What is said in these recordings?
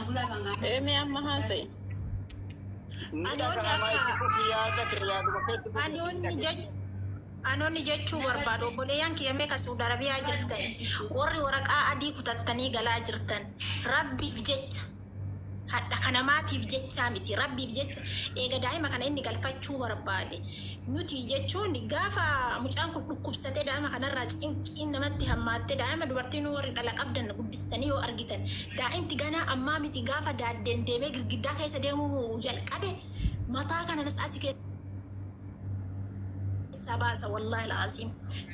Mee amma haasa'i. Anoonni jechuu barbaadu obboleeyyan kiyya meeqa Saudi Arabiyaa jirtan, warri waraqaa adii kutattanii galaa jirtan, rabbiif jecha, hadha kanamaatiif jechaa miti, rabbiif jecha eega daa'ima kana inni galfachuu barbaade. Nuti jechuun gaafa mucaan kun dhukkubsatee daa'ima kanarraa cinqiin namatti hammaattee, daa'ima dubartiin warri dhala qabdan guddistanii yoo argitan, daa'imti ganaa ammaa miti, gaafa daaddeen deemee girgiddaa keessa deemuu jalqabe mataa kana nas'aasii keessaa baasa. Wallaahi al'aziim,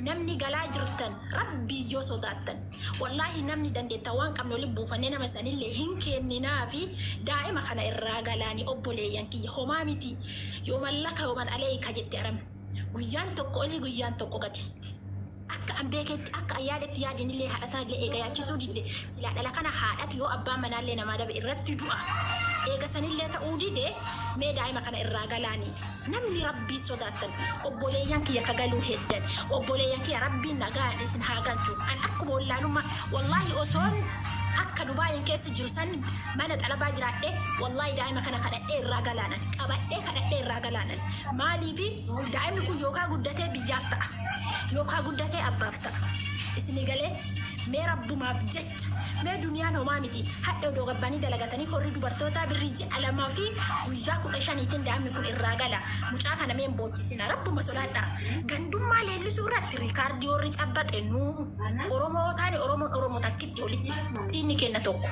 namni galaa jirtan rabbii yoo sodaattan, wallaahi namni dandeetta waan qabne waliin buufannee nama sanillee hin kenninaa fi daa'ima kana irraa galaanii. Obboleeyyan kiyya, homaa miti, yoo mallaka yooman aleeyka jette aramne, guyyaan tokko olii guyyaan tokko gadi. Akka an beeketti, akka an yaadetti, yaadinillee haadha tanallee eega yaachisuu didde, silaa dhala kana haadhatu yoo abbaan manaallee namaa dabe irratti du'a. Eega sanillee ta'uu dide, mee daa'ima kana irraa galaanii. Namni rabbii sodaattan, obboleeyyan kiyya ka galuu heddan, obboleeyyan kiyya, rabbiin nagaan isin haa galchu. An akkuma wallaalummaa, wallaahi osoon akka Dubaayin keessa jiru san mana xalabaa jiraadhe, wallaahi daa'ima kana kadhadhee irraa galaanan, qabadhee kadhadhee irraa galaanan. Maaliifi daa'imni kun yookaan guddatee biyyaaf ta'a yookaan guddatee abbaaf ta'a. Isinii galee? Mee rabbumaaf jecha, mee duniyaan homaa miti. Hadha odoo gabbanii dalagatanii horri dubartootaa birrii ji'a 2 fi guyyaa 15tiin daa'imni kun irraa gala. Mucaa kana mee hin boochisina, rabbuma sodaadha. Gandummaa leellisuu irratti riikaardii warri cabbaxe nuu Oromoo taane. Oromoon Oromoo takkitti walitti dhiinni kenna tokko.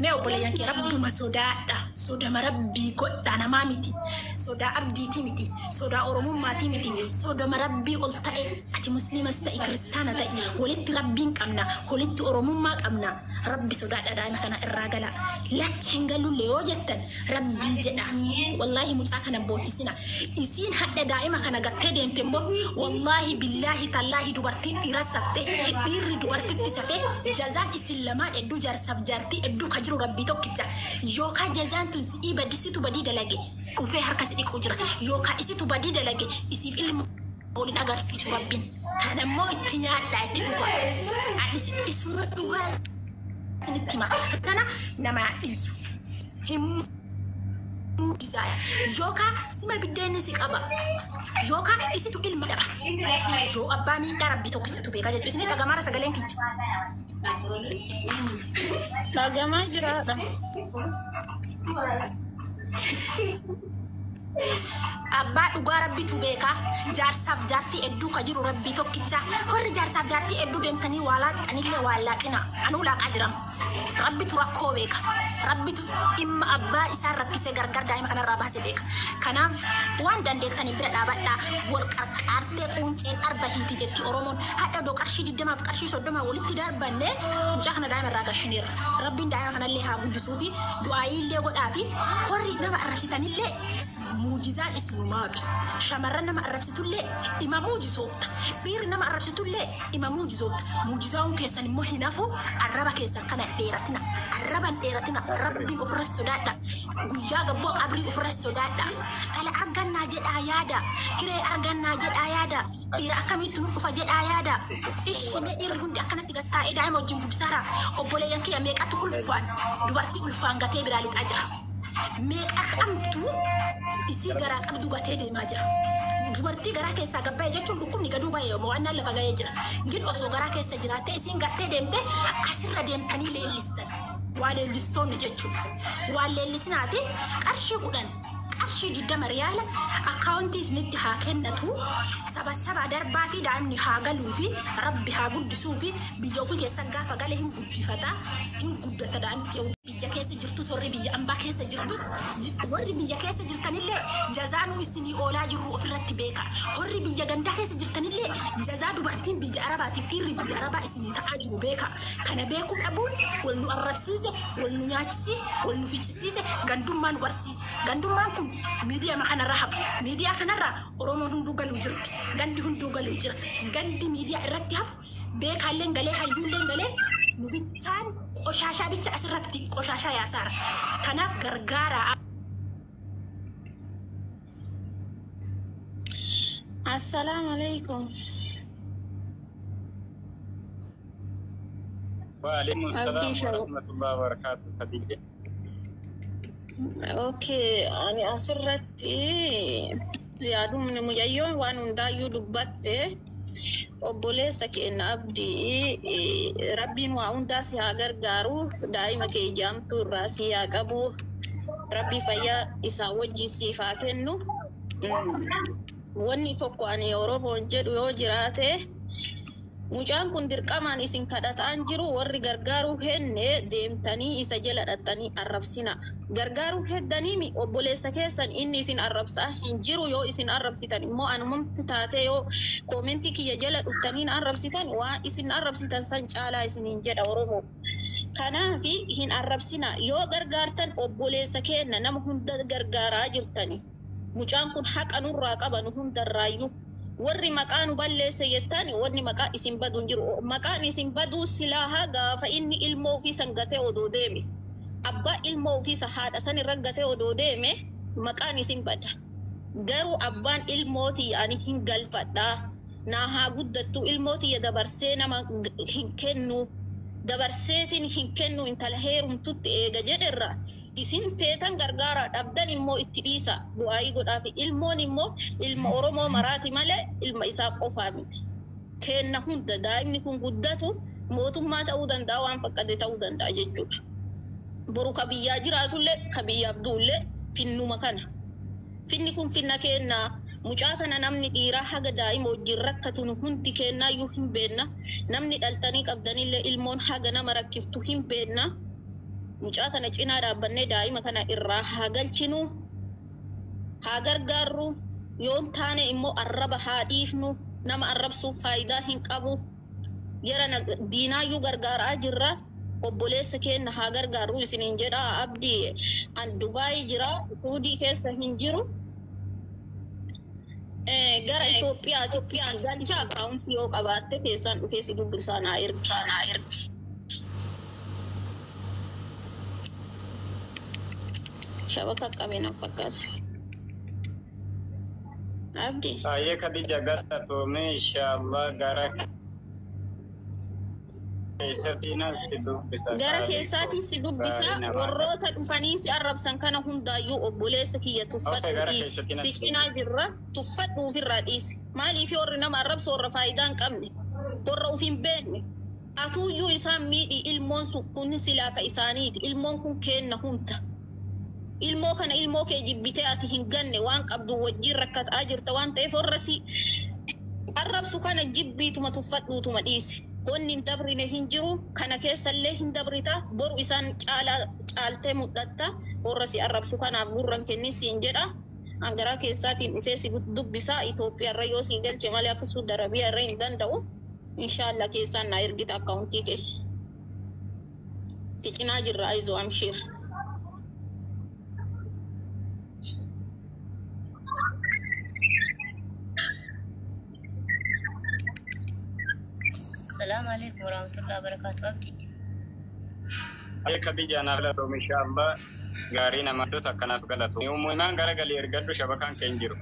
Mee obboleeyyan kee, rabbuma sodaadha. Sodama rabbii godha. Namaa miti, sodaa abdiitii miti, sodaa oromummaatii miti, sodama rabbii ol ta'e. Ati musliimas ta'e kiristaana ta'e, walitti rabbiin qabna, walitti oromummaa qabna. Rabbi sodaadha, daa'ima kana irraa gala. Lakki, hin galulle yoo jettan, rabbii jedha, wallaahi mucaa kana boochisina. Isiin hadha daa'ima kana gattee deemte immoo, wallaahi billaahi tallaahi, dubartiin dhiira safte, dhiirri dubartitti safe, jazaan isin lamaan hedduu, jaarsaaf jaartii hedduu ka jiru rabbii tokkicha. Yookaan jazaan tun si'ii badisitu badii dalage dhufee harka si dhiquu jira, yookaan isitu badii dalage isiif ilma waliin agarsiisu rabbiin. Kanammoo itti nyaadhaa, itti dhugaa. Ani isuma dhugaa isinitti hima. Kana nama dhiisu hin desire, yookaan sima biddeenni si qaba, yookaan isitu ilma dhaba. Yoo abbaa miidhaa rabbii tokkichatu beekaa jechuudha. Isin dhagamaara sagaleen kiyya? Dhagamaa jiraadha. Abbaa dhugaa rabbitu beekaa. Jaarsaaf jaartii hedduu ka jiru rabbii tokkicha. Warri jaarsaaf jaartii hedduu deemtanii waa laaqxanillee waa laaqina. Anuu laaqaa jiram. Rabbitu rakkoo beeka. Rabbitu dhimma abbaa isaa rakkisee gargar daa'ima kanarraa baase beeka. Kanaaf waan dandeettanii bira dhaabadhaa. Wal qarqaartee qunceen arba hiiti jetti Oromoon. Hadha odoo qarshii 20f qarshii 30 walitti darbanne, mucaa kana daa'ima irraa gashineerra. Rabbiin daa'ima kanallee haa guddisuu fi du'aayiillee godhaa fi warri nama arrabsitanillee muujizaan isinumaafi. Shamarran nama arrabsitullee ima muujizoofta. Dhiirri nama arrabsitullee ima muujizoofta. Muujizaa'uun keessan immoo hin hafu. Arraba keessan kana dheeratina. Arraban dheeratina. Rabbiin ofirra sodaadha. Guyyaa gabboo qabrii ofirra sodaadha. Dhala argannaa jedhaa yaada. Hiree argannaa jedhaa yaada. Dhiira akkamitti nu dhufa jedhaa yaada. Ishi, mee dhiirri hundi akkanatti gattaa'ee daa'ima wajjin guddisaara? Obboleeyyan kiyya, meeqatu ulfaan dubartii ulfaan gatee biraa lixaa jira? Meeqa kamtu isii garaa qabdu gatee deemaa jira? Dubartii garaa keessaa gabba'e jechuun dhukkubni gaduu ba'e mo'annaan lafa ga'ee jira. Gin osoo garaa keessa jiraattee isiin gattee deemte, asirra deemtanii leellistan. Waa leellistoonni jechuudha. Waan leellisinaati, qarshii 10, qarshii 20 riyaala akkaawuntii isinitti haa kennatu. Saba saba darbaa fi daa'imni haa galuu fi rabbi haa guddisuu fi biyya ofii keessa gaafa gale hin guddifata, hin guddata daa'imti. Biyya keessa jirtus, warri biyya ambaa keessa jirtus, warri biyya keessa jirtanillee jazaanuu isinii oolaa jirru ofirratti beeka. Warri biyya gandaa keessa jirtanillee jazaa dubartiin biyya arabaatiif dhiirri biyya arabaa isinii ta'aa jiru beeka. Kana beekuu dhabuun wal nu arrabsiise, wal nu nyaachise, wal nu ficcisiise, gandummaa nu barsiise. Gandummaan kun miidiyaa kanarra hafu. Miidiyaa kanarra Oromoon hunduu galuu jirti. Gandi hunduu galuu jira. Gandi miidiyaa irratti hafu, beekaalleen galee, hayyuulleen galee, nu bichaan qoshaashaa bicha asirratti qoshaashaa yaasaara. Kanaaf gargaaraa. Assalaamu alaikum. Waalaikum Abdii salaam shaw. warahmatullahi wabarakatuh. Khadija. Okay, ani asirratti yaadumni mucayyoon waan hundaayyuu dubbatte obboleessa keenya Abdii, rabbiin waa hundaa si haa gargaaru, daa'ima kee jaamtuu irraa si haa qabu, rabbi fayyaa isaa wajjin siif haa kennu. Wanni tokko ani Oromoon jedhu yoo jiraate, mucaan kun dirqamaan isin kadhataan jiru, warri gargaaruu henne deemtanii isa jala dhattanii arrabsina. Gargaaruu heddanii obboleessa keessan inni isin arrabsaa hin jiru. Yoo isin arrabsitan immoo anumatti taatee yoo koomentii kiyya jala dhuftanii na arrabsitan, waan isin arrabsitan san caalaa isiniin jedha Oromoo. Kanaafi hin arrabsina. Yoo gargaartan obboleessa keenya nama hunda gargaaraa jirtani. Mucaan kun haqa nurraa qaba nu hundarraayyuu. Warri maqaa nu balleesse jettan, wanni maqaa isin badu hin jiru. Maqaan isin baduu silaa haa gaafa inni ilmoo ofii san gatee odoo deeme. Abbaa ilmoo ofii isa haadha san irra gatee odoo deeme maqaan isin bada. Garuu abbaan ilmootii ani hin galfadhaa. Naa haa guddattu, ilmootii dabarsee nama hin kennu. Dabarseetiin hin kennu, intala heerumtutti eega jedherra isin feetan gargaara dhabdan immoo itti dhiisa, du'aayii godhaafi. Ilmoon immoo ilma Oromoo maraati malee ilma isaa qofaa miti. Kenna hunda daa'imni kun guddatu mootummaa ta'uu danda'a, waan fakkate ta'uu danda'a jechuudha. Boru ka biyyaa jiraatullee ka biyyaaf du'ullee finnuma kana. Finni kun finna kennaa. Mucaa kana namni dhiiraa haga daa'ima wajjin rakkatu nu hundi kennaayyuu hin beenna. Namni dhaltanii qabdanillee ilmoon haga nama rakkiftu hin beenna. Mucaa kana cinaa dhaabbannee daa'ima kana irraa haa galchinu. Haa gargaarru. Yoon taane immoo arraba haa dhiifnu. Nama arrabsuuf faayidaa hin qabu. Jara diinaayyuu gargaaraa jirra. Obboleessa keenya haa gargaarru isiniin jedha. Abdii, an Dubaayii jira. Suudii keessa hin jiru. Gara Itoophiyaatti si galcha, akkaawuntii yoo qabaatte keessaan dhufee si dubbisaa naa ergi. Naa ergi. Shabaka qabee nan fakkaata. Abdii. Baay'ee Khadija, galatoomee. Inshaallah gara keessatti si dubbisa. Gara keessaatiin si dubbisa. Gaarii namaa. Warroota dhufanii si arrabsan kana hundaayyuu obboleessa kiyya tuffadhu, Okay, gara dhiisi. keessatti Si natti cinaa jirra, tuffadhu, ofirraa dhiisi. Maaliif warri nama arrabsu warra faayidaa hin qabne, warra of hin beekne. Atuuyyuu isaan miidhi, ilmoon sun kun silaa ka isaaniiti. Ilmoon kun kenna hunda. Ilmoo kana ilmoo kee jibbitee ati hin ganne, waan qabdu wajjin rakkataa jirta waan ta'eef warra si arrabsu kana jibbiituma tuffadhuutuma dhiisi. Wanni hin dabrine hin jiru. Kana keessallee hin dabrita. Boru isaan caalaa caaltee mul'atta. Warra si arrabsu kanaaf gurran kennin siin jedha. Hangaraa keessaatiin dhufee si dubbisaa. Itoophiyaarra yoo si galche malee akka Suudi Arabiyaa irra hin danda'u. Inshaallah keessaan naa ergita akkaawuntii kee. Si cinaa jirra, ayizoo, amshiir. Salaamu alaikum warahmatullahi wabarakatuh. Abdi. Baay'ee Khadija, naaf galatoom. Inshaallah gaarii namaa akkanaaf galatoom. Uumamaan gara galii ergadhu, shabakaan kee hin jiru.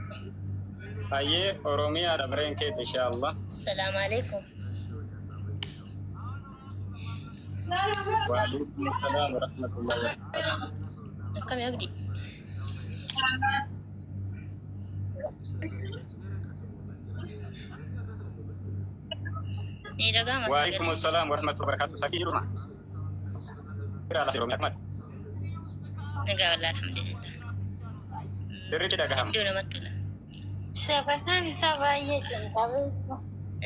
Baay'ee Oromiyaa dabareen keeti inshaallah. Salaamu alaikum. Waalaikum salaam warahmatullahi wabarakatuh. Akkami Abdi? Ni dhaga'ama Waalaikum sagalee. salaam warahmatullahi wabarakatuh. Sakii jiruma. Bira Oromiyaa akkamati? Nagaa wallaahi, alhamdulillah. Sirriitti dhagahama. Iddoo namatti tola. Shabakaan isaa baay'ee cinqabeetu.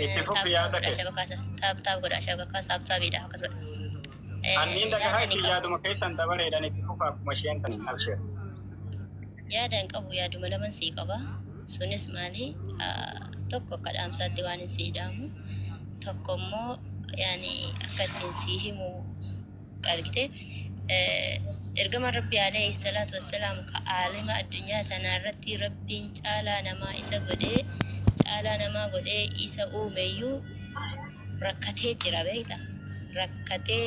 Itti fufi Tap tap yaada godhaa kee. shabakaa isaa. Tap tap godhaa shabakaa tap tapiidha akkas godha. Anniin dhagahaa Yaada ni itti qabu. yaaduma keessan dabareedhaan itti fufa akkuma isheen taniin abshir. Yaada hin qabu, yaaduma laman sii qaba. Sunis maali? Tokko akka dhaamsaatti waan hin sii dhaamu. Tokko immoo yaani akka ittiin sii himu argite. Ergamaan Rabbii alayhi salaatu wassalaam ka aalima addunyaa tanaa irratti Rabbiin caalaa namaa isa godhee, caalaa namaa godhee isa uumeyyuu rakkatee jira beekta. Rakkatee